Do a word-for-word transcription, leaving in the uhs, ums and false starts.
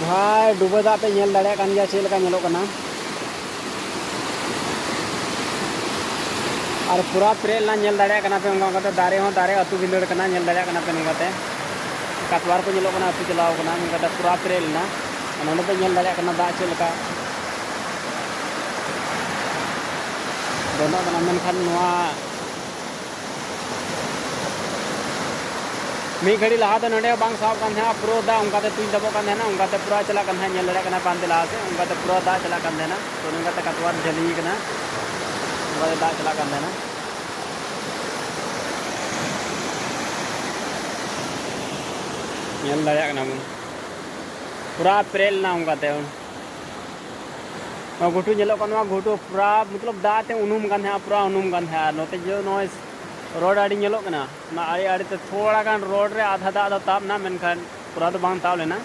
ᱵᱷᱟᱭ, ᱰᱩᱵᱟᱹ ᱫᱟᱜ ᱯᱮ ᱧᱮᱞ ᱫᱟᱲᱮᱭᱟᱜ ᱠᱟᱱ ᱜᱮᱭᱟ ᱪᱮᱫ ᱞᱮᱠᱟ ᱧᱮᱞᱚᱜ ᱠᱟᱱᱟ᱾ ᱟᱨ ᱯᱩᱨᱟ ᱯᱮᱨᱮᱡ ᱞᱮᱱᱟ, ᱧᱮᱞ ᱫᱟᱲᱮᱭᱟᱜ ᱠᱟᱱᱟ ᱯᱮ, ᱚᱱᱠᱟ ᱚᱱᱠᱟᱛᱮ ᱫᱟᱨᱮ ᱦᱚᱸ ᱫᱟᱨᱮ ᱟᱹᱛᱩ ᱵᱷᱤᱸᱫᱟᱹᱲ ᱠᱟᱱᱟ, ᱧᱮᱞ ᱫᱟᱲᱮᱭᱟᱜ ᱠᱟᱱᱟ ᱯᱮ ᱱᱚᱝᱠᱟᱛᱮ᱾ ᱠᱟᱴᱣᱟᱨ ᱠᱚ ᱧᱮᱞᱚᱜ ᱠᱟᱱᱟ, ᱟᱹᱛᱩ ᱪᱟᱞᱟᱣ ᱠᱟᱱᱟ, ᱱᱚᱝᱠᱟᱛᱮ ᱯᱩᱨᱟ ᱯᱮᱨᱮᱡ ᱞᱮᱱᱟ᱾ ᱟᱨ ᱱᱚᱸᱰᱮ ᱯᱮ ᱧᱮᱞ ᱫᱟᱲᱮᱭᱟᱜ ᱠᱟᱱᱟ ᱫᱟᱜ ᱪᱮᱫ ᱞᱮᱠᱟ ᱫᱚᱱᱚᱜ ᱠᱟᱱᱟ, ᱢᱮᱱᱠᱷᱟᱱ ᱱᱚᱣᱟ ᱢᱤᱫ ᱜᱷᱟᱹᱲᱤ ᱞᱟᱦᱟ ᱫᱚ ᱱᱚᱸᱰᱮ ᱵᱟᱝ ᱥᱟᱵ ᱠᱟᱱ ᱛᱟᱦᱮᱸᱱᱟ, ᱯᱩᱨᱟᱹ ᱫᱟᱜ ᱚᱱᱠᱟᱛᱮ ᱛᱩᱧ ᱛᱟᱵᱚᱜ ᱠᱟᱱ ᱛᱟᱦᱮᱸᱱᱟ, ᱚᱱᱠᱟᱛᱮ ᱯᱩᱨᱟᱹ ᱪᱟᱞᱟᱜ ᱠᱟᱱ ᱛᱟᱦᱮᱸᱱᱟ, ᱧᱮᱞ ᱫᱟᱲᱮᱭᱟᱜ ᱠᱟᱱᱟ ᱯᱟᱱᱛᱮ ᱞᱟᱦᱟ ᱥᱮᱫ, ᱚᱱᱠᱟᱛᱮ ᱯᱩᱨᱟᱹ ᱫᱟᱜ ᱪᱟᱞᱟᱜ ᱠᱟᱱ ᱛᱟᱦᱮᱸᱱᱟ᱾ ᱛᱚ ᱱᱚᱝᱠᱟᱛᱮ ᱠᱟᱴᱣᱟᱨ ᱡᱷᱟᱹᱞᱤ ᱠᱟᱱᱟ, ᱚᱱᱠᱟᱛᱮ ᱫᱟᱜ ᱪᱟᱞᱟᱜ ᱠᱟᱱ ᱛᱟᱦᱮᱸᱱᱟ᱾ ᱧᱮᱞ ᱫᱟᱲᱮᱭᱟᱜ ᱠᱟᱱᱟ ᱵᱚᱱ, ᱯᱩᱨᱟ ᱯᱮᱨᱮᱡ ᱞᱮᱱᱟ ᱚᱱᱠᱟᱛᱮ᱾ ᱱᱚᱣᱟ ᱜᱷᱩᱴᱩ ᱧᱮᱞᱚᱜ ᱠᱟᱱᱟ, ᱱᱚᱣᱟ ᱜᱷᱩᱴᱩ ᱯᱩᱨᱟ ᱢᱚᱛᱞᱚᱵ ᱫᱟᱜ ᱛᱮ ᱩᱱᱩᱢ ᱠᱟᱱ ᱛᱟᱦᱮᱸᱜᱼᱟ, ᱯᱩᱨᱟ ᱩᱱᱩᱢ ᱠᱟᱱ ᱛᱟᱦᱮᱸᱜᱼᱟ᱾ ᱟᱨ ᱱᱚᱛᱮ ᱡᱮ ᱱᱚᱜᱼᱚᱭ ᱨᱳᱰ ᱟᱲᱮ ᱧᱮᱞᱚᱜ ᱠᱟᱱᱟ, ᱚᱱᱟ ᱟᱲᱮ ᱟᱲᱮ ᱛᱮ ᱛᱷᱚᱲᱟ ᱜᱟᱱ ᱨᱳᱰ ᱨᱮ ᱟᱫᱷᱟ ᱫᱟᱜ ᱫᱚ ᱛᱟᱵ ᱮᱱᱟ, ᱢᱮᱱᱠᱷᱟᱱ ᱯᱩᱨᱟ ᱫᱚ ᱵᱟᱝ ᱛᱟᱵ ᱞᱮᱱᱟ᱾